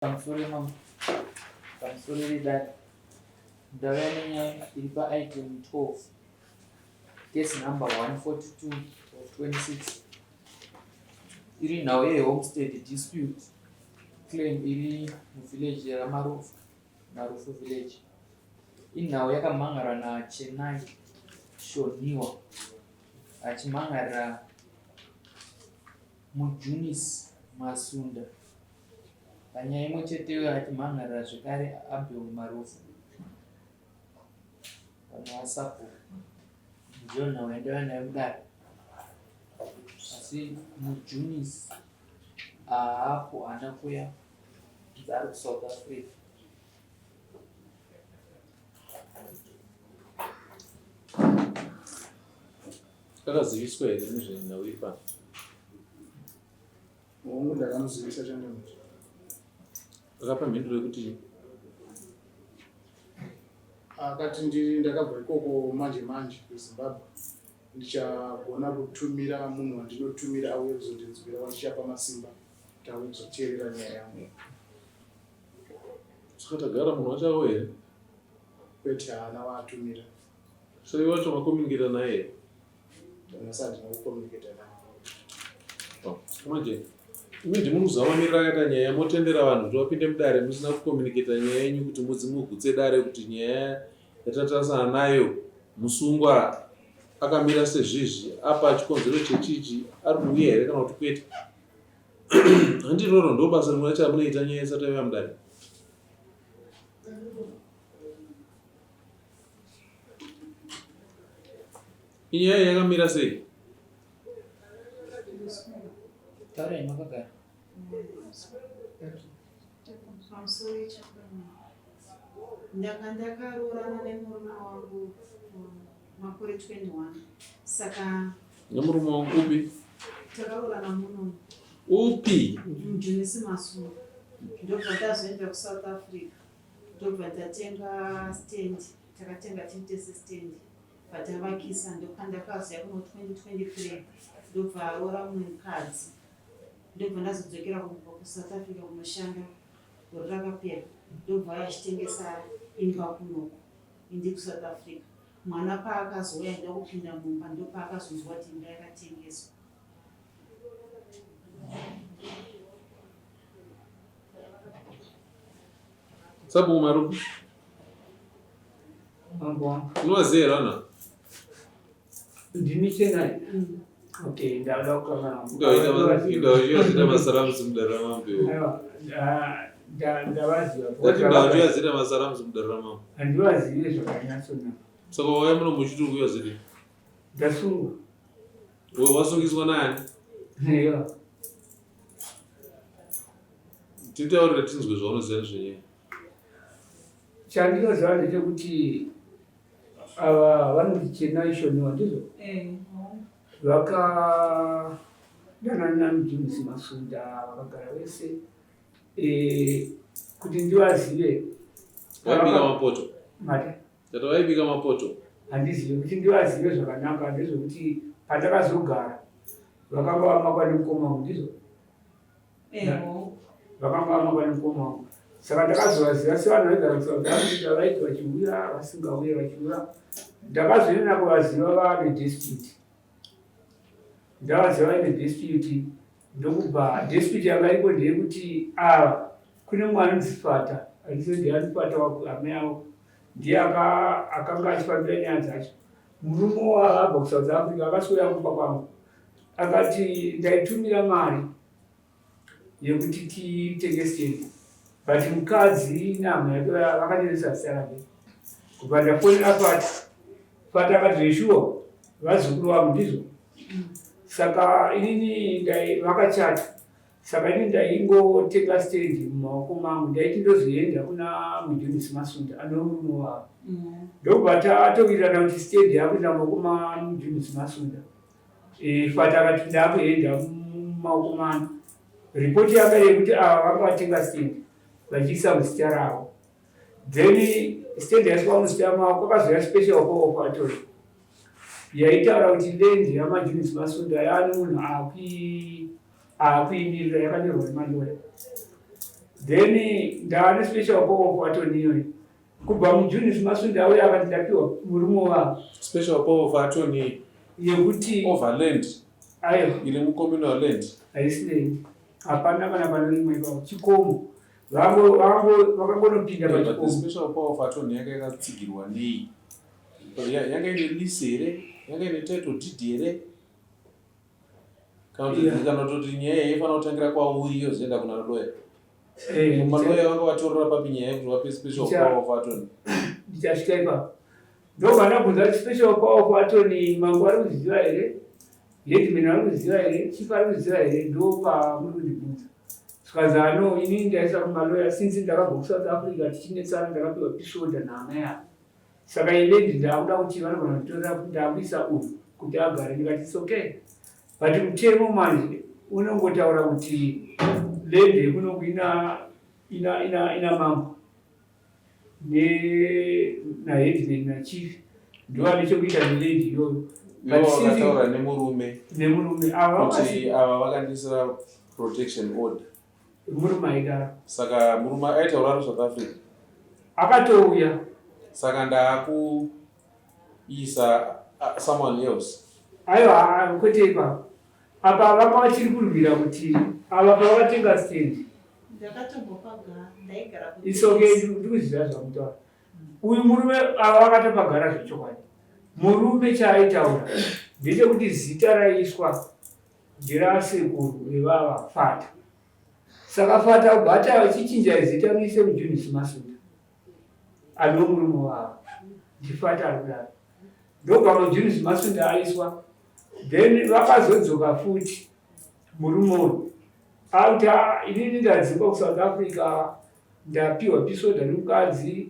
Pamusoro mambo, pamusoro vedare, ndauya nenyaya iri paitem 12 case number 142 of 26 iri nhau yehomestead dispute claim iri muvillage raMarufu Marufu village. Inhau yakamhan'arwa naChenai Shoniwa achimhan'arira Mujunisi Masunda Panyaya imwe cheteyo achimhan'arira zvekare Abel Marufu vanova sabhuku. Ndiyo nhau yandaiva nayo mudare. Asi Mujunisi haapo haana kuuya kunzi ari kuSouth Africa. Akaziviswa here nezvenhau iri pano? Hongu ndakamuzivisa chandamuti. Akapa mhinduro yekuti akati ndiri ndakabva ikoko manje manje kuZimbabwe ndichagona kutumira munhu wandinotumira auye kuzondinzwira wandichapa masimba kuti auye kuzoteerera nyaya yangu. Saka tagara munhu wacho auya here? Kwete haana waatumira. So iwe wacho makomuniketa naye here? Nhasi handina kucommunicata naye. Oh, manje imi ndimi muziva mamiriro akaita nyaya motendera vanhu kuti vapinde mudare musina kucommunicata nyaya yenyu kuti mudzi mugutse dare kuti nyaya yatatarisana nayo musungwa akamira sezvizvi apa chikonzero chechichi ari kuuya here kana kuti kwete handiroro ndo basa rimwe racho ramunoita nyaya isati yauya mudare. Inyaya yakamira sei? Taurai makagara. Pamusoro chakanaka. Ndanga ndakaroorana nemurume wangu makore 21 saka Nemurume wangu upi? Takaroorana muno. Upi? Mujunisi Masuo. Ndobva tazoenda kuSouth Africa. Ndobva tatenga stand. Takatenga tiri tese stand. Patavakisa ndopandakazoya kuno 2023 ndobva aroora mumwe mukadzi. Ndobva ndazodzokera kubva kuSouth Africa kunoshanda gore rakapera. Ndobva auya achitengesa imba kunoku indi kuSouth Africa. Mwana paakazouya aida kupinda mumba ndopaakazonzwa kuti imba yakatengeswa. Sabhuku Marufu. Mambo wangu. Unovaziva here vana? Ndimi chenai. Okay, ndauda kukangana. Indawa masaramusi mudare ramambo iwo. Aiwa, ndavaziva. Ndati ndawa zita masaramusi mudare ramambo. Handivazive zvakanyatsonaka. Saka wauya muno muchiti uri kuuya ziti? Ndasungwa. Wasungiswa nani? Aiwa. Titaurire tinzwe zvaunoziva nezvenyaya. Chandinoziva ndechekuti ava vanoti Chenai Shoniwa ndizvo eh, vakadanana naMujunisi Masunda vakagara vese eh, kuti ndivazive vaibika mapoto mati tata vaibika mapoto handizive kuti ndivazive zvakanaka ndezvekuti pandakazogara vakanga vamakwa nemukoma wangu ndizvo Vakanga vamakwa nemukoma wangu saka ndakazovaziva sevanhu vaigara kuSouth Africa vaiti vachiuya vasingauye vachiuya ndakazoenda kuvaziva vane dispute ndavaziva vaine dispute ndokubva dispute yanga iripo ndeyekuti ava kune mwana anonzi Fata handisi ndiani Fata amai avo ndiye akanga achifambira nyaya dzacho murume waabva kuSouth Africa akaswera kumba kwangu akati ndaitumira mari yekuti titenge stand but mukadzi nehama yake vakanyoresa zita rake kubva ndafonera fati fati akati zveshuwa vazukuru vangu ndizvo saka inini vakachata saka ini ndaingotenga stand mumaoko mangu ndaiti ndozoenda kuna mujunisi masunda anova murume wavo ndobva tatowirirana kuti stand yakuenda mumaoko mamujunisi masunda Eh, fata akati ndakuenda mumaoko mano ripoti yanga yekuti ava vanga vatenga stand vachiisa muzita ravo then stand yaiswa muzita mavo kwakazouya special call of attorney yaitaura kuti land yamajunis masunda yaani munhu akuimirira yakanyorwa nemaloya. Then ndaane special power of attorney iyoyo kubva mujune Masunda auya akati ndapiwa murume wavo Special power of attorney yekuti over land aiwa iri mucommunal land. Haisi land, hapana kana panorimwa ipapo, chikomo vakangonopinda Yeah, but the pachikomo. special power of attorney yanga yakatsigirwa nei? Yanga ine lease here? Yanga ine title deed here? Kana kuti kana kutoti nyaya yaifanira kutangira kwauri yozoenda kuna lawyer? Maloya vanga vatorera papi nyaya yekuti vape special power of attorney? Ndichasvika ipapo. Ndobva ndabvunza kuti special power of attorney mambo ari kuziva here, headman ari kuziva here, chief ari kuziva here? Ndo pamuri kundibvunza. Zvikanzi ano inini ndaisa kumaloya since ndakabva kuSouth Africa tichinetsana, ndakapiwa peace order naamai ava, saka iland ndaakuda kuti vanogona kunditorera, ndaakuisa uyu kuti agare. Ndikati it's okay, but mutemo manje unongotaura kuti land yekunoku ina mambo naheadman nachief, ndo vane chekuita neland iyoyo. Ivo vakataura nemurume Nemurume ava kuti ava vakandisira protection order. Murume aidaro. Saka murume aitaura ari South Africa? Akatouya. Saka ndaakuisa someone else? Aiwa, kwete ipapo. Apa vanga vachiri kurwira kuti ava pavakatenga stand Ndakatombopagara, ndaigara ku It's okay, ndikuziva zvamutaura. Uyu murume ava vakatopagara zvechokwadi. Murume chaaitaura ndechekuti zita raiswa nderasekuru vevava Fata, saka Fata ubva ati achichinja zita muise muJunis Masunda ane murume wavo, ndiFata ari kudaro. Ndobva muJunis Masunda aiswa, then vakazodzoka futi murume uyu akuti, "Ah, inini ndadzingwa kuSouth Africa, ndapiwa peace order nemukadzi,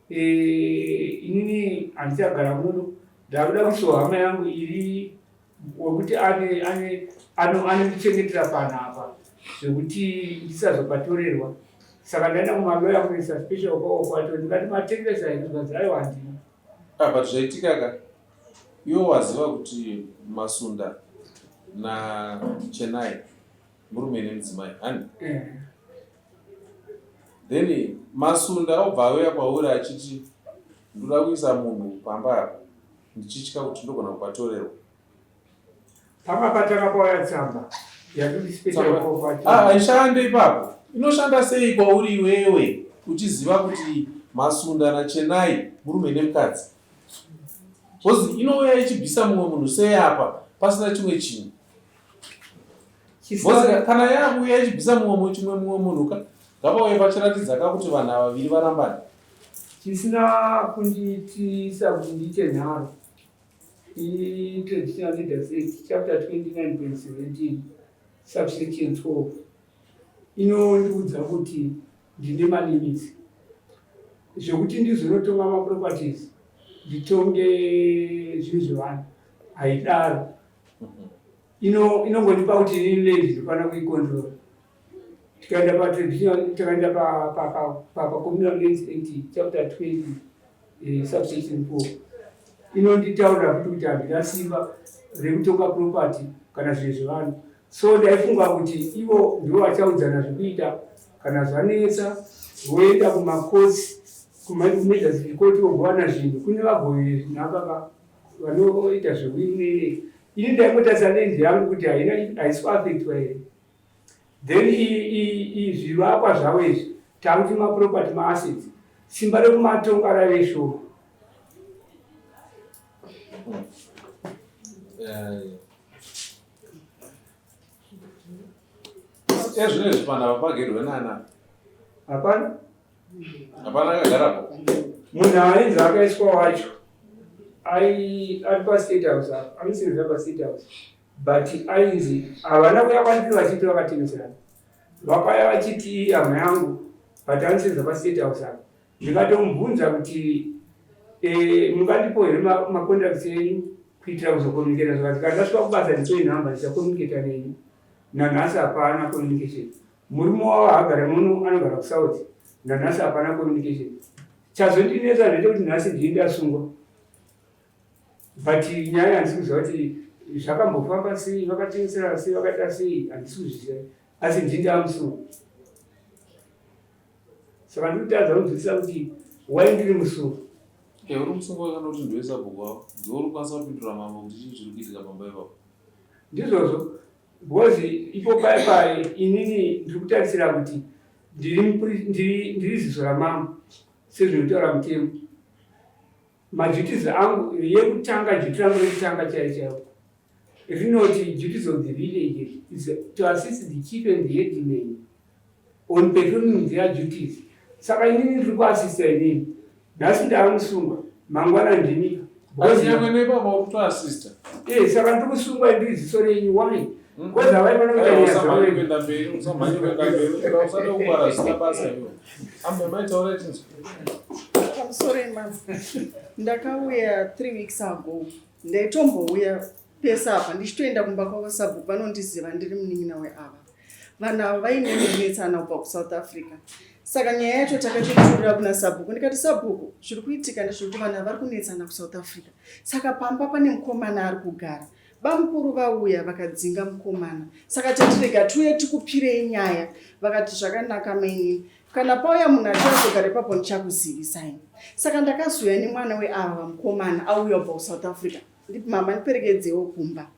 inini handichagara muno, ndakuda kuiswa hama yangu iri wekuti anondichengetera panapa zvekuti ndisazopatorerwa. Saka ndaenda kumaloya kunoisa special power of attorney." Ndikati matengesa here? Zvikanzi aiwa, handina. Ah, but zvaitika ka, iwe waziva kuti Masunda naChenai murume nemudzimai, hani? Eh. Then Masunda obva auya kwauri achiti ndoda kuisa munhu pamba apa, ndichitya kuti ndogona kupatorerwa. Panga patanga pauya tsamba yakuti special power of Ah, attorney. Haishande ipapo. Inoshanda sei kwauri iwewe uchiziva kuti Masunda naChenai murume nemukadzi? Because inouya ichibvisa mumwe munhu sei apa pasina chimwe chinhu? Because kana yakuuya ichibvisa mumwe chimwe mumwe munhu ka, ngapauye pachiratidza ka kuti vanhu ava vaviri varambana. Chisina kundiitisa kuti ndiite nharo iTraditional Leaders Act chapter 29.17 subsection 12 inondiudza kuti ndine malimits zvekuti ndizonotonga maproperties, nditonge zvinhu zvevanhu. Haidaro. Inongondipa kuti inini land ndinofanira kuicontrola. Tikaenda patraditional, tikaenda paCommunal Lands Act chapter 20 subsection 4 inonditaurira futi kuti handina simba rekutonga property kana zvinhu zvevanhu. So ndaifunga kuti ivo ndivo vachaudzana zvekuita, kana zvanetsa voenda kumacourts, kumagistrates court, vogovana zvinhu. Kune vagoveri zvinhu vanoita zvewinene. Ini ndaingotarisa land yangu kuti haina, haisi kuaffectwa here. Then zvivakwa zvavo izvi, takuti maproperty, maassets, simba rekumatonga raive shoma. Ezvinezvi panhu apa pagerwe nana? Hapana. Hapana akagarapo? Munhu ainzi akaiswa wacho ari pastate house apa, anosevenza pastate house, but ainzi havana kuya kwandiri vachiti vakatengeserana. Vakauya vachiti hama yangu, but anosevenza pastate house apa. Ndikatomubvunza kuti mungandipo here macontacts enyu kuitira kuzokommunicata? Zvikati kana ndasvika kubasa ndipei nhamba, ndichacommunicata nenyu. Nanhasi hapana communication. Murume wavo haagare muno, anogara kuSouth. Nanhasi hapana communication. Chazondinetsa ndechekuti nhasi ndii ndasungwa, but nyaya handisi kuziva kuti zvakambofamba sei, vakatengesera sei, vakaita sei, handisi kuzviziva, asi ndii ndamusungwa. Saka ndiri kutadza kunzwisisa kuti why ndiri musungwa. Eh, uri musungwa kana kuti ndiwe sabhuku wavo, ndiwe uri kukwanisa kupindura mambo kuti chii chiri kuitika pamba ipapo. Ndizvozvo because ipo pai pai inini ndiri kutarisira kuti ndiri ndiri ndiri ziso ramambo sezvinotaura mutemo. Maduties angu yekutanga duty rangu rekutanga chaiyo chaiyo rinoti duties of the village is to assist the chief and the headman on performing their duties. Saka inini ndiri kuasista inini nhasi ndaamusungwa mangwana ndini. Asi nyangwe nepapa uri kutoasista. Eh, saka ndiri kusungwa ndiri ziso renyu why? Because havaifanira kuita nyaya dzavo Usamhanye vega. kuenda mberi, usamhanye kuenda mberi, usade kungwara zvisina basa iwe. Ambe maitaura chinzwa. Pamusoro imambo, ndakauya 3 weeks ago. Ndaitombouya pese apa ndichitoenda kumba kwavo sabhuku vanondiziva ndiri munin'ina weava. Vanhu ava vaine kunetsana kubva kuSouth Africa. Saka nyaya yacho takatoiturira kuna sabhuku ndikati sabhuku zviri kuitika ndezvekuti vanhu ava vari kunetsana kuSouth Africa. Saka pamba pane mukomana ari kugara. Bamukuru vauya vakadzinga mukomana. Saka tati rega tiuye tikupirei nyaya. Vakati zvakanaka mainini. Kana pauya munhu achazogara ipapo ndichakuzivisai. Saka ndakazouya nemwana weava vamukomana auya kubva kuSouth Africa. Nditi mama ndiperekedzewo kumba.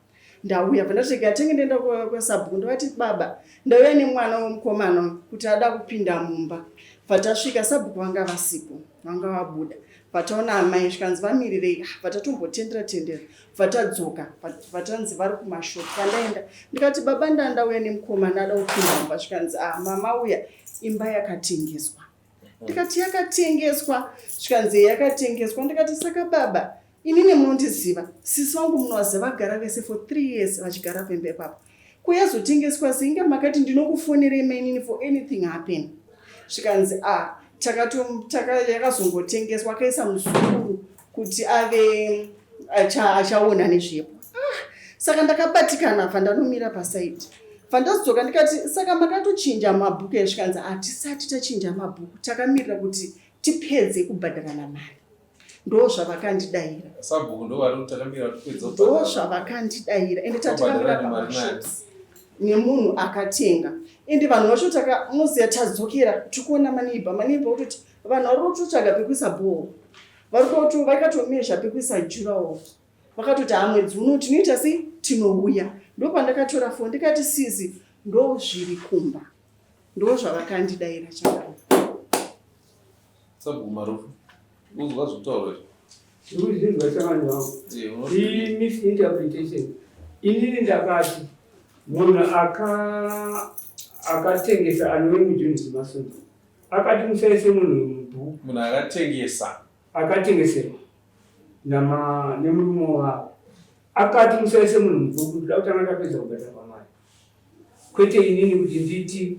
Ndauya bva ndati rega tenge ndienda kwasabhuku ndovati baba ndauya nemwana wemukomana kuti ada kupinda mumba. Bva tasvika sabhuku vanga vasipo vanga vabuda. Bva taona amai zvikanzi vamirirei. Bva tatombotendera tendera. Bva tadzoka bva tanzi vari kumashop. Pandaenda ndikati baba ndandauya nemukomana ada kupinda mumba zvikanzi ah mama uya imba yakatengeswa. Ndikati yakatengeswa zvikanzi yakatengeswa ndikati saka baba inini munondiziva sisi vangu munovaziva vagara vese for 3 years vachigara pemba ipapo ko yazotengeswa sei inga makati ndinokufonerei mainini for anything happen zvikanzi ah yakazongotengeswa akaisa muzukuru kuti ave achaona nezvepo. Ah, saka ndakabatikana bva ndanomira pasaidi bva ndazodzoka ndikati saka makatochinja mabhuku here zvikanzi hatisati tachinja mabhuku takamirira kuti tipedze kubhadharana mari. Ndozvavakandidaira. Sabhuku ndo vari kuti takamira tipedze kubhadharana. Ndozvavakandidaira ende Tobhadharana tatakamira mari nani? pamashops nemunhu akatenga ende vanhu vacho taka munoziva tadzokera tikuona maneighbor maneighbor kutoti vanhu vari kutotsvaga pekuisa bhoho vari kuto vakatomezha pekuisa jurawo vakatoti ha mwedzi uno tinoita sei tinouya. Ndopandakatora foni ndikati sisi ndozviri kumba ndozvavakandidaira chakadai. Sabhuku Marufu unzwa zvekutaura izvi. Ndikuzvinzwa shamwari wangu. Eh, Iyi misinterpretation. Inini ndakati munhu aka akatengesa anove mujunzi Masunga akati musaise munhu mubhuku. Munhu akatengesa. Akatengeserwa nama nemurume wavo akati musaise munhu mubhuku ndoda kutanga ndapedza kubhadharwa mari. Kwete inini kuti nditi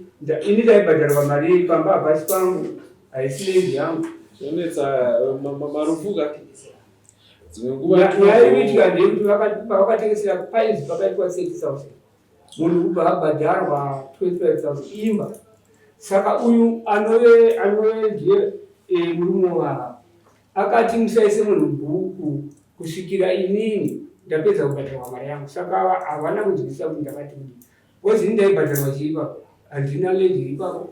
ini ndaibhadharwa mari yei pamba hapasi pangu haisi land yangu. Zvonetsa marufu ka. Dzimwe nguva Nyaya iri kuitika ndeyekuti pavakatengesera painzi pakaitwa 30,000 munhu kubva abhadharwa 25,000 imba. Saka uyu anove anove ndiye murume wavo akati musaise munhu bhuku kusvikira inini ndapedza kubhadharwa mari yangu. Saka havana kunzwisisa kuti ndakati kudii. Because ini ndaibhadharwa chii ipapo? Handina land iri ipapo.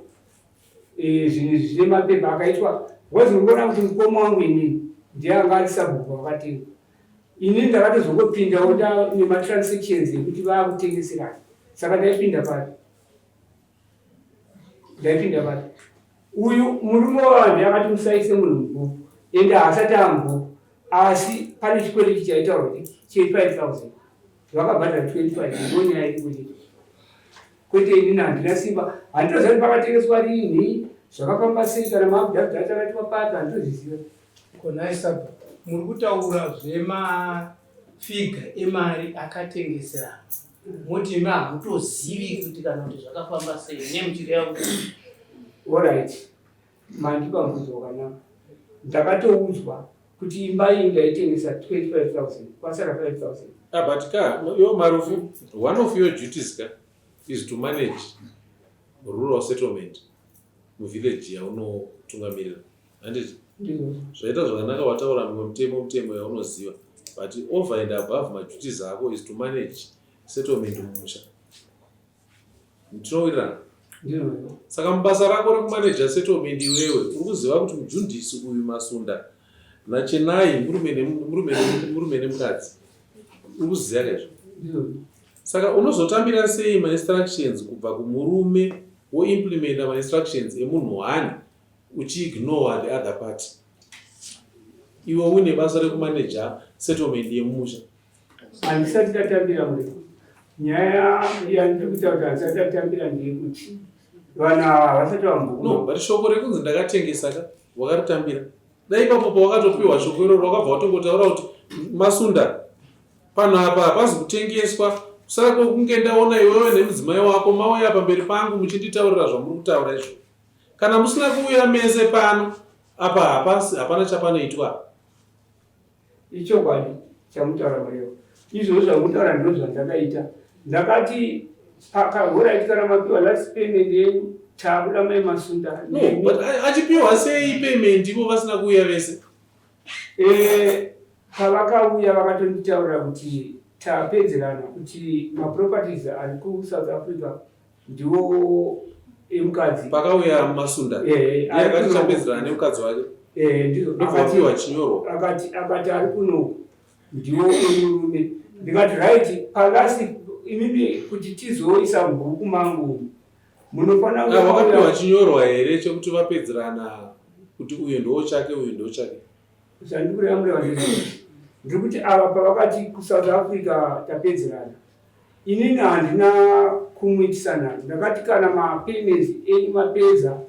Zvinhu izvi zvine mapepa akaitwa. Because urikuona kuti mukoma wangu inini ndiye anga ari sabhuku wakatenga. Inini ndakatozongopindawo nematransactions ekuti vakutengeserana. Saka ndaipinda papi? Ndaipinda papi? Uyu murume wavanhu akati musaise munhu mubhuku. Ende haasati amubhuku. Asi pane chikwereti chaitaurwa kuti che 5000. Vakabhadhara 25 ndiyo nyaya iri kuita. Kwete inini handina simba. Handitoziva kuti pakatengeswa rinhi, zvakafamba sei kana maafidavhiti acho akaitwa papi handitozviziva. Ko nhai sabhuku muri kutaura zvemafiga emari akatengeserana moti imi hamutozivi kuti kana kuti zvakafamba sei nemuchireva kuti Alright, mandipa mubvunzo wakanaka. Ndakatoudzwa kuti imba iyi ndaitengesa 25,000 kwasara 5,000. Ah, but ka, yo Marufu, one of your duties ka is to manage rural settlement muvillage yaunotungamirira. Handiti? Ndizvozvo. Zvaita zvakanaka wataura mimwe mutemo mutemo yaunoziva but over and above maduties ako is to manage settlement mumusha. Tinowirirana? Saka mubasa rako rekumaneja settlement iwewe uri kuziva kuti mujundisi uyu Masunda naChenai murume murume nemukadzi. Uri kuziva kaizvo? Saka unozotambira sei mainstructions kubva kumurume woimplementa mainstructions emunhu one uchiignore the other party? Iwe uine basa rekumaneja settlement yemumusha. Handisati ndatambira murimo. Nyaya yandiri kutaura kuti handisati ndatambira ndeyekuti vanhu ava havasati vamboona. No, but shoko rekunzi ndakatengesa ka wakaritambira. Dai ipapo pawakatopiwa shoko iroro wakabva watongotaura kuti Masunda panhu apa hapazi kutengeswa kusara kwekunge ndaona iwewe nemudzimai wako mauya pamberi pangu muchinditaurira zvamuri kutaura izvo. Kana musina kuuya mese pano apa hapasi hapana chapanoitwa. Ichokwadi chamutaura Murewa. Izvozvo zvamutaura ndozvandakaita. Ndakati horaiti kana mapiwa last payment yenyu takuda mai Masunda. No, but achipiwa sei payment ivo vasina kuuya vese? Eh, pavakauya vakatonditaurira kuti tapedzerana kuti maproperties ari kuSouth Africa ndiwo emukadzi pakauya masunda eh, akati chapedzerana nemukadzi wake eh, ndobva chinyorwa akati akati ari kuno ndiwo emurume ndikati right palasi imimi kuti tizoisa mubhuku mangu munofanira ah, wakapiwa chinyorwa here chekuti vapedzerana kuti uyu ndiwo chake uyu ndiwo chake zvandikureva mureva ndiri kuti ava pavakati kusouth africa tapedzerana Inini handina kumuitisa nharo ndakati kana mapayments enyu mapedza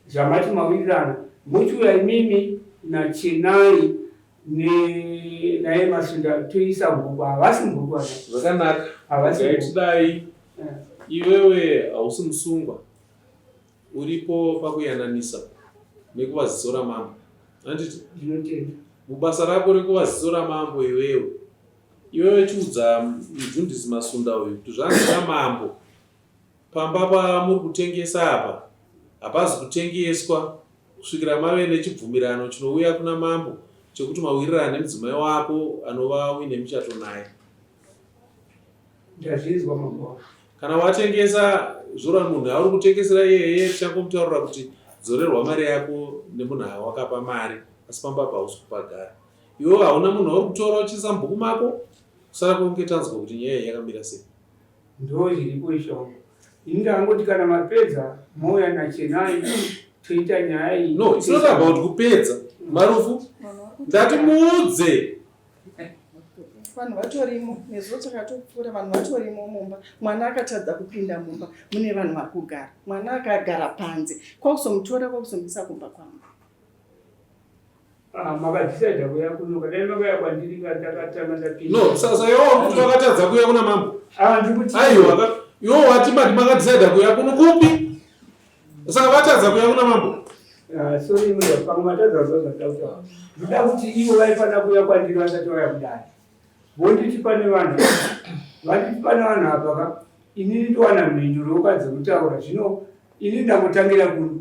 zvamati mawirirana mochiuya imimi naChenai naye Masunda toisa mbuku havasi mbuku ana zvakanaka havasi tidai eh. Iwewe hausi musungwa uripo pakuyananisa nekuva ziso ramambo handiti ndinotenda mubasa rako rekuva ziso ramambo iwewe Iwewe chiudza mjundisi Masunda uyu kuti zvanzi namambo pamba pamuri kutengesa apa hapazi kutengeswa kusvikira mave nechibvumirano chinouya kuna mambo chekuti mawirirana nemudzimai wako anova uine muchato naye. Ndazvinzwa mambo wangu. Kana watengesa zvora munhu auri kutengesera iyeye tichangomutaurira kuti dzorerwa mari yako nemunhu awakapa mari asi pamba apa hausi kupagara. Iwewe hauna munhu wauri kutora uchiisa mubhuku mako kusara kwekunge tanzwa kuti nyaya iyi yakamira sei. Ndoo zviripo izvo. Ini ndakangoti kana mapedza mouya naChenai toita nyaya iyi. No, it's not about kupedza. Marufu, ndati muudze. Vanhu vatorimo, nezuro takatopfuura vanhu vatorimo mumba. Mwana akatadza kupinda mumba mune vanhu vari kugara. Mwana akagara panze kwakuzomutora kwakuzomuisa kumba kwangu. Ah, makadecide kuya kuno kadai makauya kwandiri ndakatanga ndapinda. No, sasa iwe kuti wakatadza kuya kuna mambo. Ah, ndikuti. Aiwa, iwe wati mati makadecide kuya kuno kupi? Saka vatadza kuya kuna mambo. Ah, sorry mwe pamwe matadza kuziva zvandauta. Ndoda kuti ivo vaifanira kuya kwandiri vasati vauya kudare. Vonditi pane vanhu. Vanditi pane vanhu apa ka. Inini ndowana mhinduro dzekutaura zvino ini ndangotangira kuno.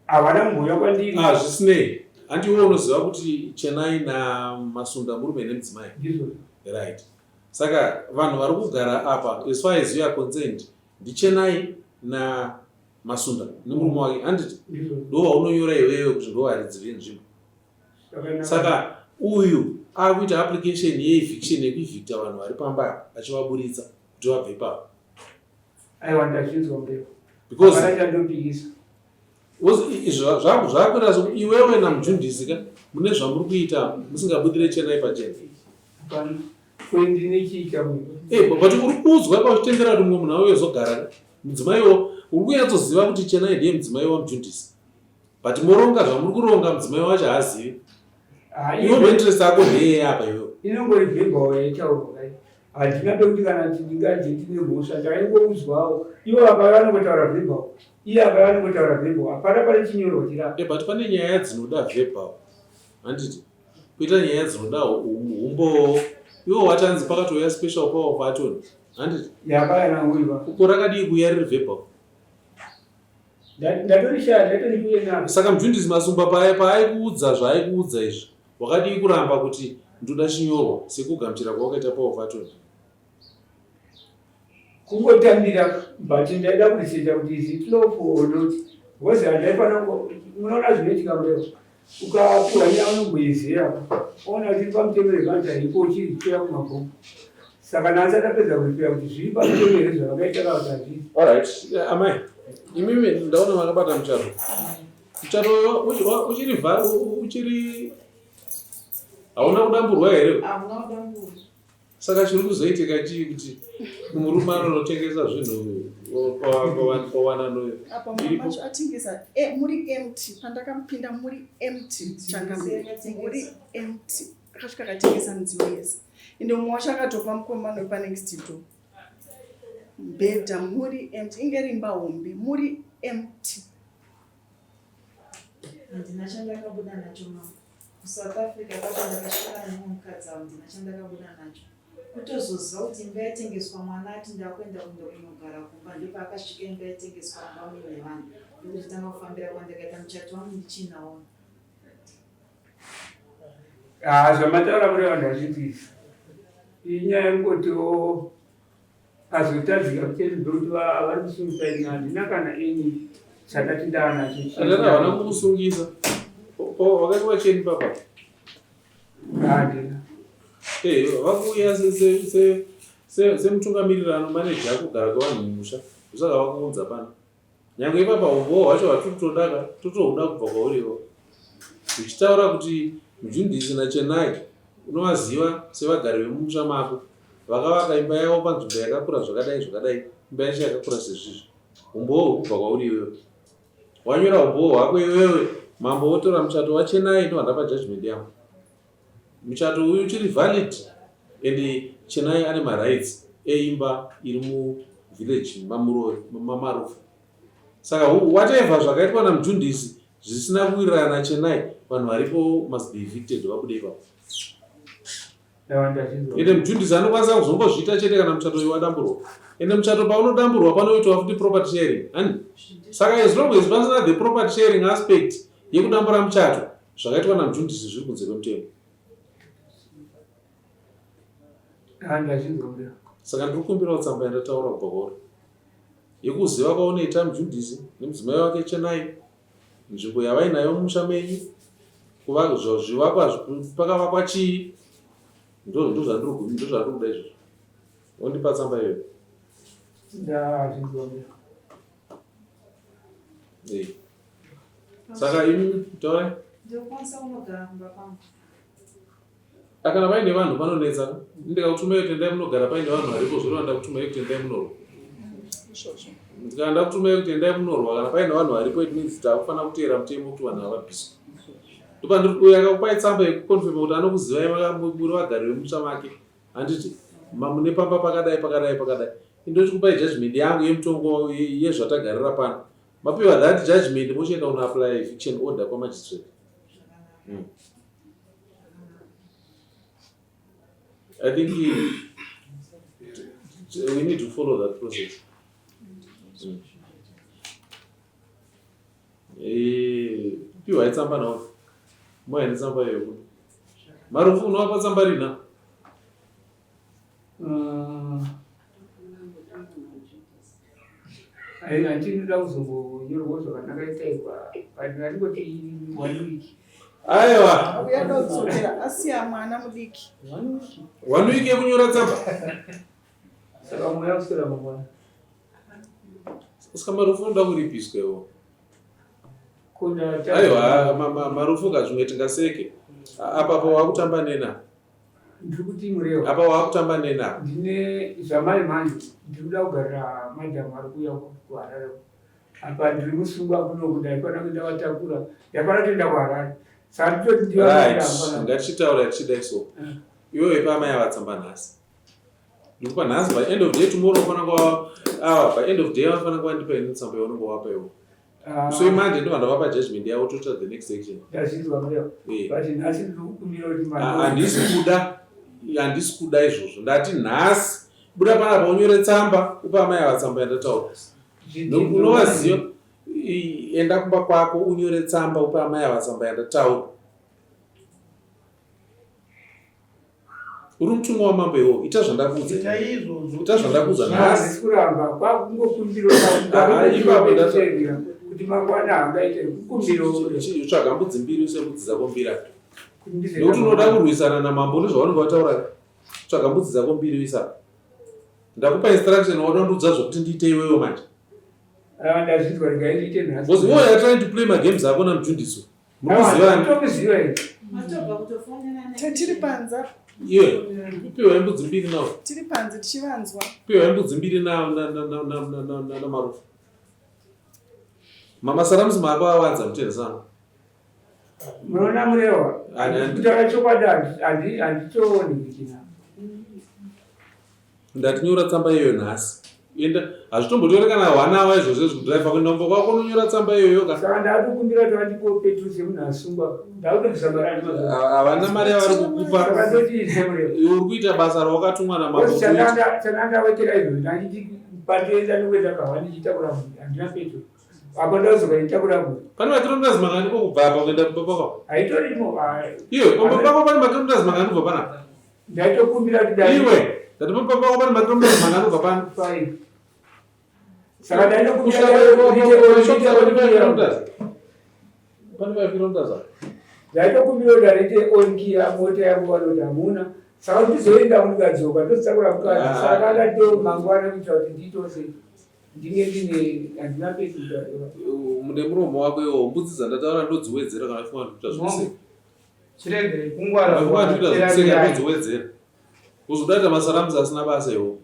Havana kumbouya kwandiri. Ah, zvisinei. Hanti iwe unoziva kuti Chenai naMasunda murume nemudzimai? Ndizvo. Right. Saka vanhu vari kugara apa as far as you are concerned ndiChenai naMasunda nemurume wake handiti? Ndizvo. Ndo vaunonyora iwewe kuti ndo varidzi venzvimbo. Zvakanaka. Saka uyu akuita application yeeviction yekuevicta vanhu vari pamba apa achivaburitsa kuti vabve ipapo. Aiwa ndazvinzwa mbeu. Because Hapana chandopikisa. Zvakuita sokuti iwewe namujundisi ka mune zvamuri kuita musingabudire chenai pachena. Hapana. Kwendine chii chamuita? Eh, but uri kuudzwa pa uchitendera kuti mumwe munhu auye ozogara ka. Mudzimaiwo uri kunyatsoziva kuti chenai ndiye mudzimai wamujundisi. But moronga zvamuri kuronga mudzimai wacho haazivi. Ah, Iwe mainterest ako ndeyei apa iwewe? Inongori verbal yaitaurwa kai. Handina pekuti kana kuti ndinganzi ndine mhosva ndaingoudzwawo. Ivo vakauya vanongotaura verbal. Iye akauya anongotaura verbal. Hapana pane chinyorwa chiri apa. Eh, but pane nyaya dzinoda verbal. Handiti? Kuita nyaya dzinoda humbowo. Iwo watanzi pakatouya special power of attorney. Handiti? Yakauya nanguiva. Ko rakadii kuuya riri verbal? Ndatorishaya, ndatorikuye naro. Saka Mjundisi Masumba paye paaikuudza zvaaikuudza izvi, wakadii kuramba kuti ndoda chinyorwa sekugamuchira kwawakaita power of attorney? Kungotambira but ndaida kuresecha kuti is it lawful or not because handaifanira munoona zvinoitika mureva ukapiwa nyaya unongoiziva oona kuti pamutemo revanhu haipo uchizvipira kumabhuku saka nhasi atapedza kuripira kuti zviri pamutemo here zvavakaita kana kuti hazvisi. Alright, amai imimi ndaona makabata muchato muchato uchiri uchiri hauna kudamburwa here? Hauna kudamburwa. Saka chiri kuzoitika chii kuti murume anonotengesa zvinhu pawanano Apa mumba macho atengesa e, muri empty pandakamupinda muri empty changamire muri empty akasvika akatengesa midziyo yese ende mumwe wacho akatopa mukomana wepanext door mubhedha muri empty inge rimba hombe muri empty. Handina chandakabuda nacho mama. KuSouth Africa kwacho ndakasvika nemumwe mukadzi avo ndina chandakabuda nacho. Kutozoziva kuti imba yatengeswa mwana ati ndakuenda kuenda kunogara kumba ndopaakasvika imba yatengeswa mumba muine vanhu ndokuzotanga kufambira kwandakaita muchato wangu ndichiinawo. Ah, zvamataura mureva ndazvinzwisa. Inyaya yekungoti Azotadzika kucheri ndokuti vari kusungisa ini handina kana ini chandati ndaanacho. Andana havana kukusungisa. Wakaitwa cheni papa? Handina. Eh, vakuuya semutungamiriri anomaneja kugara kwevanhu mumusha. Ndosaka vakuunza pano. Nyangwe ipapa humbowo hwacho hwatiri kutoda ka totohuda kubva kwauri iwe. Uchitaura kuti Mjundisi naChenai unovaziva sevagari vemumusha mako vakavaka imba yavo panzvimbo yakakura zvakadai zvakadai imba yacho yakakura sezvizvi. Humbowo huri kubva kwauri iwewe. Wanyora humbowo hwako iwewe mambo votora muchato waChenai ndobva ndapa judgment yangu. Muchato uyu uchiri valid and Chenai ane marights eimba iri muvillage maMarufu. Saka whatever zvakaitwa naMjundisi zvisina kuwirirana naChenai vanhu varipo must be evicted vabude ipapo. Ende Mjundisi anokwanisa kuzongozviita chete kana muchato uyu wadamburwa. Ende muchato paunodamburwa panoitwa futi property sharing. Hani? Saka as long as pasina the property sharing aspect yekudambura muchato Zvakaitwa naMjundisi zviri kunze kwemutemo. Saka ndiri kukumbirawo tsamba yandataura kubva kwauri yekuziva kwaunoita Mjundisi nemudzimai wake Chenai, nzvimbo yavainayo mumusha menyu, zvivakwa pakavakwa chii, ndozvandiri kuda izvozvo. Wondipa tsamba iyoyo. Eh. Saka imi taurai. Ndinokwanisa kunogara kumba kwangu. Kana paine vanhu panonetsa ndikakutumai kuti endai munogara paine vanhu varipo zvoreva ndakutumai kuti endai munorwa. Kana ndakutumai kuti endai munorwa kana paine vanhu varipo it means takufanira kuteera mutemo kuti vanhu havabviswe. Ndopandiri kuuya akakupai tsamba yekukonfirma kuti anokuzivai muri vagari vemusha make. Handiti mune pamba pakadai pakadai pakadai. Indochikupai judgment yangu yemutongo yezvatagarira pano. Mapiwa that judgment mochienda kuno apply eviction order kwa magistrate. I think we need to follow that process. Eh, piwa tsamba nawo. Moya netsamba iyo. Marufu unovapa tsamba rina? Handinoda kuzombonyorwa zvakanaka itaikwa but ndingoti one week. Aiwa. Uya dodzokera asiya mwana mudiki. One week yekunyora tsamba. Saka mweya kuswera mangwana. Saka marufu unoda kuripiswa iwo. Aiwa marufu ka zvimwe tingaseke. Apa pa wakutamba nena. Ndiri kuti murewa. Apa wakutamba nena. Ndine zvamai manje ndiri kuda kugarira madam ari kuuya kuHarare. Apa ndiri kusungwa kuno ndaifana kuenda vatakura. Ndaifana kutoenda kuHarare. Saka nditoti ndiyo Right. Ngatichitaura tichidai so. Iwewe ipa amai ava tsamba nhasi. Ndikupa nhasi by end of day tomorrow unofanira kuva awa by end of day vanofanira kuva ndipa ini tsamba yaunenge wapa iwe. Ah. So imanje ndobva ndavapa judgment yavo toita the next action. Ndazvinzwa mbuya. Eh. But nhasi ndiri kukumbira kuti ah, handisi kuda handisi kuda izvozvo. Ndati nhasi buda panapa unyore tsamba upe amai ava tsamba yandataura. Unovaziva enda kumba kwako unyore tsamba upe amai ava tsamba yandataura. Uri mutumwa wamambo iwo, ita zvandakuudza. Ita izvozvo. Ita zvandakuudza nhasi. Handisi kuramba, kwakungokumbiro Ah, ipapo kuti mangwana hangaite kukumbiro. Tsvaga mbudzi mbiri use mbudzi dzako mbiri apa. Nekuti unoda kurwisana namambo nezvaunenge wataura. Tsvaga mbudzi dzako mbiri uisa. Ndakupa instruction wada kundiudza zvokuti ndiite iwewe manje. Ah, ndazvinzwa regai ndiite nhasi. Because you are trying to play my games ako namujundiso. Murikuzivana. Tomuziva here? Matobva kutofonera Tiri panze apa. Iwe, piwa mbudzi mbiri nawo. Tiri panze tichivanzwa. Piwa mbudzi mbiri na na na na na na na na na marufu. Mama Saramusi mako awanza mutenda sana. Munoona murewa? Kutaura chokwadi handitooni kuchina. Ndati nyora tsamba iyoyo nhasi. Enda hazvitombotori kana one hour izvozvo izvi kudriver kuenda kumba kwako unonyora tsamba iyoyo ka. Saka ndakukumbira kuti vandipe petrol semunhu asungwa. Ndakutobvisa mari andinozo. Havana mari yavari kukupa. Saka ndotii murewa. Uri kuita basa rawakatumwa namambo kuita. Chandanga izvozvo ndanditi pandoenda nokuenda kahwa ndichitakura munhu handina petrol. Apo ndazoka ndichitakura munhu. Pane makilometers mangani ko kubva apa kuenda kumba kwako? Haitorimo. Iwe kumba kwako pane makilometers mangani kubva panapa? Ndaitokumbira kuti dai. Iwe ndati pamba pako pane makilometers mangani kubva pano? 5. Saka ndaitokumbira Pane 5 kilometers apa. Ndaitokumbira kuti ndaite on key mota yangu vanoti hamuna. Saka kuti ndizoenda ndikadzoka ndozitakura mukadzi. Saka ndato mangwana kuitira kuti ndiitose ndinge ndine handina pesi kutaura. Mune muromo wako iwo mbudzi dzandataura ndodziwedzera kana uchifunga kuti kuita zvekuseka. Chiregerei kungwara. Uchifunga kuti kuita zvekuseka ndodziwedzera. Uzoda kuita masaramusi asina basa iwo.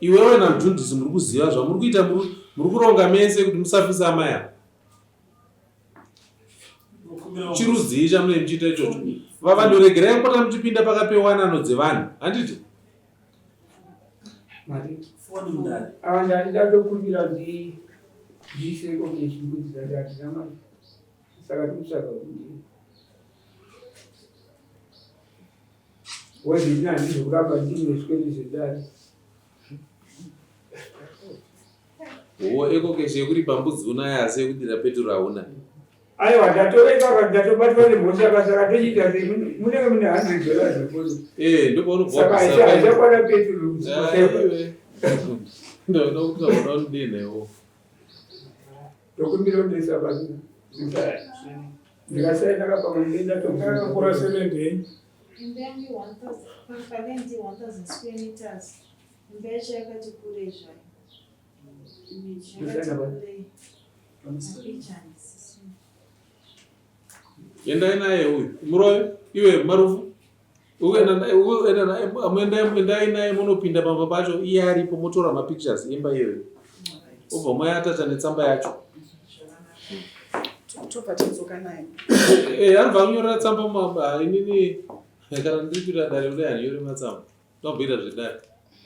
Iwewe namjundisi muri kuziva zvamuri kuita muri kuronga mese kuti musafisa amai ava. Chirudzii chamunenge muchiita ichocho? Vavanhu regerai kupota muchipinda pakati pewanano dzevanhu. Handiti? Ava ndandatokumbira kuti ndiise kokeshi mbudzi dzati handina mari. Saka tikutsvaga kuti wozvini handizokuramba ndine zvikwereti zvedare. Wo ekokeshi yekuripa mbudzi unayo asi yekudira peturu hauna. Aiwa ndatoreka ndatobatwa nemhosva ka saka tochiita sei munenge mune 100 dollars yeposo. Eh ndopaunobva Saka haichakwana peturu. Ndokuti unoda kudini iwo. Ndokumbira kundiisa pasi. Ndikasaenda kapamwe ndenda Takakura seven yenyu. Imba yangu 1000 palendi 1000 square meters. Imba yacho yakati kurei zvayo. Yakati kurei. Mapicha handisisina. Endai naye uyu muroyo iwe marufu endai naye munopinda pamba pacho iye aripo motora mapictures emba iyoyo obva moyatacha netsamba yacho. Tobva tadzoka naye. Eh anobva kunyorera tsamba mumaba inini kana ndiri kuita dare kudai handinyori matsamba ndomboita zvedare.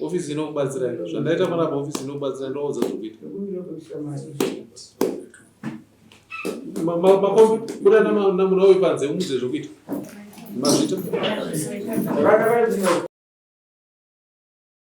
Ofisi inokubatsirai zvandaita panapa ofisi inokubatsirai ndoudza zvokuita. Ndokumbira kuisa mari. Makombi buda namuna uyu panze umudze zvokuita. Mazvita. Zvakanaka.